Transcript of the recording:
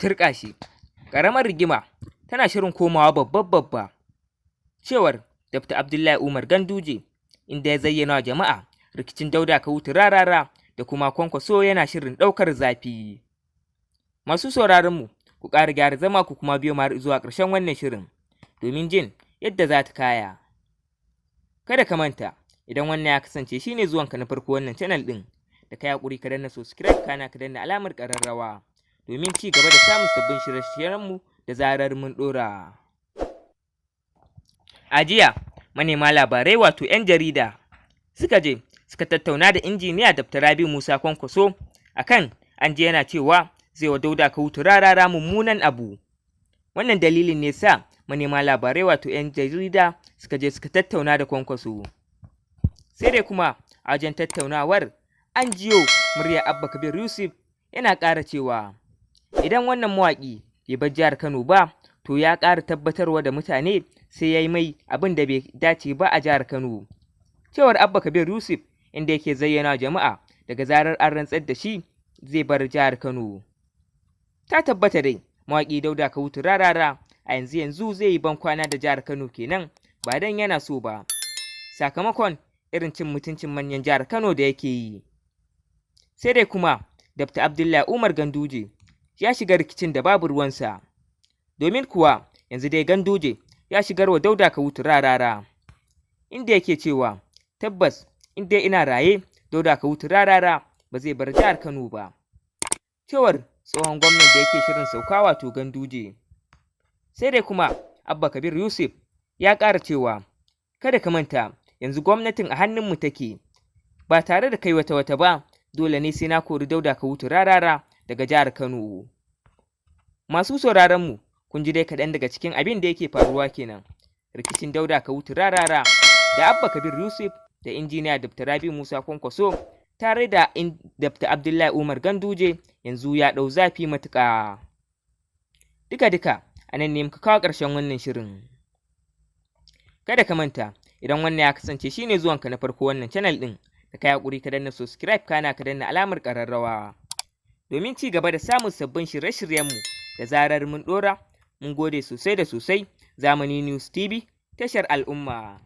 Turƙa shi, ƙaramar rigima tana shirin komawa babbar babba, cewar Dr. Abdullahi Umar Ganduje, inda ya zayyana wa jama'a rikicin Dauda Kahutu Rarara da kuma Kwankwaso yana shirin ɗaukar zafi. Masu sauraron mu, ku ƙara gyara zama ku kuma biyo mu har zuwa ƙarshen wannan shirin domin jin yadda za ta kaya. Kada ka manta, idan wannan ya kasance shine zuwanka na farko wannan channel ɗin, da ka yi haƙuri ka danna subscribe, kana ka danna alamar ƙararrawa domin ci gaba da samun sabbin shirye-shiryenmu da zarar mun ɗora. A jiya, manema labarai, wato 'yan jarida, suka je suka tattauna da Injiniya Dr. Rabiu Musa Kwankwaso akan an je yana cewa zai wa Dauda Kahutu Rarara mummunan abu. Wannan dalilin ne sa manema labarai, wato 'yan jarida, suka je suka tattauna da Kwankwaso. Sai dai kuma a wajen tattaunawar an jiyo muryar Abba Kabir Yusuf yana ƙara cewa idan wannan mawaƙi bai bar jihar Kano ba, to ya ƙara tabbatarwa da mutane sai ya yi mai abin da bai dace ba a jihar Kano. Cewar Abba Kabir Yusuf, inda yake zayyana jama'a daga zarar an rantsar da shi zai bar jihar Kano. Ta tabbata dai, mawaƙi Dauda Kahutu Rarara a yanzu yanzu zai yi bankwana da jihar Kano kenan, ba dan yana so ba, sakamakon irin cin mutuncin manyan jihar Kano da yake yi. Sai dai kuma Dr. Abdullahi Umar Ganduje ya shiga rikicin da babu ruwansa. Domin kuwa yanzu dai Ganduje ya shigar wa Dauda Kahutu Rarara, inda yake cewa tabbas in dai ina raye, Dauda Kahutu Rarara ba zai bar jihar Kano ba. Cewar tsohon gwamnan da yake shirin sauka, wato Ganduje. Sai dai kuma Abba Kabir Yusuf ya ƙara cewa kada ka manta, yanzu gwamnatin a hannunmu take, ba tare da kai wata wata ba, dole ne sai na kori Dauda Kahutu Rarara daga jihar Kano. Masu sauraron mu, kun ji dai kaɗan daga cikin abin da yake faruwa kenan. Rikicin Dauda Kahutu Rarara da Abba Kabir Yusuf da Injiniya Dr. Rabi Musa Kwankwaso tare da Dr. Abdullahi Umar Ganduje yanzu ya ɗau zafi matuƙa. Duka-duka a nan ne muka kawo ƙarshen wannan shirin. Kada ka manta, idan wannan ya kasance shine zuwanka na farko wannan channel ɗin, da ka yi haƙuri ka danna subscribe, kana ka danna alamar ƙararrawa domin ci gaba da samun sabbin shirye-shiryenmu da zarar mun ɗora. Mun gode sosai da sosai. Zamani News TV, tashar al'umma.